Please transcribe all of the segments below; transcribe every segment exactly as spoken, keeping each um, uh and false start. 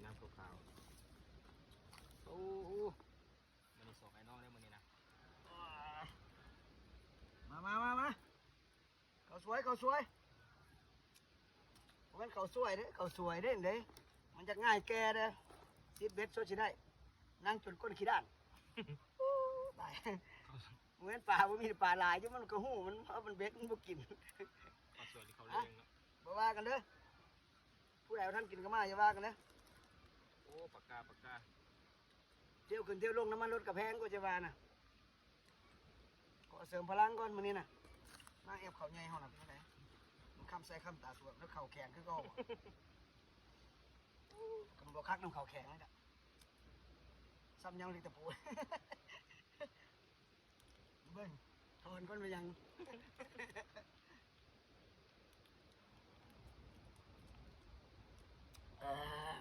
น้ำขาวๆ โอ้โห มันนี่สองไอ้น้องได้มื้อนี้นะ มามามามา เขาสวย เขาสวย มันเขาสวยเด้ เขาสวยเด้เด้ มันจะง่ายแก่เด้ สิบเอ็ดสดสิได้ นั่งจนก้นขี้ด้าน โอ้ ตาย เหมือนปลาบ่มีปลาหลายอยู่ มันก็ฮู้ มันเอามันเบ็ด มันบ่กิน เขาสวยที่เขาเลี้ยงเนาะ บ่ว่ากันเด้อ ผู้ใดบ่ทันกินก็มา อย่าว่ากันเด้อ โอ้ ปากกา ปากกา เที่ยวขึ้นเที่ยวลง น้ำมันรถก็แพงกว่าจะว่านะ ขอเสริมพลังก่อนมื้อนี้นะ มาแอบเขาใหญ่เฮาน่ะเป็นจังได๋ มันคำใส่คำตาสวด แล้วเขาแข็งคือเก่าบ่ กำบ่คักนำเขาแข็งนั่นจ้ะ ซ้ำยังลิตะปู เบิ่ง ถอนก่อนไปยัง เออ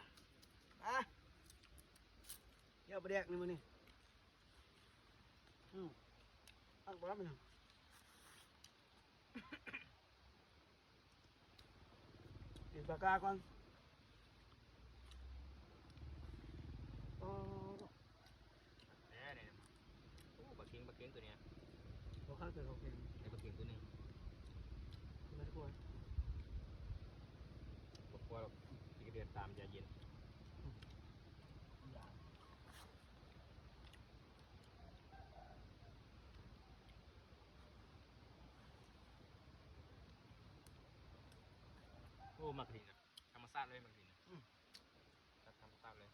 อ่ะ เดี๋ยวปลาแดกนี่มื้อนี้ อืม อักบ่รับมัน กินปลากาก่อน โอ้ แหน่เนี่ย โอ้ ปลาเค็ง ปลาเค็งตัวเนี้ย บ่คักแต่เขาเค็ง ไอ้ปลาเค็งตัวหนึ่ง ไม่ควร บ่กลัวหรอก พี่ก็เดินตามใจเย็น อืม อย่า โอ้ หมากกะทินครับ ธรรมชาติเลย หมากกะทินนะ อืม ครับ ธรรมชาติเลย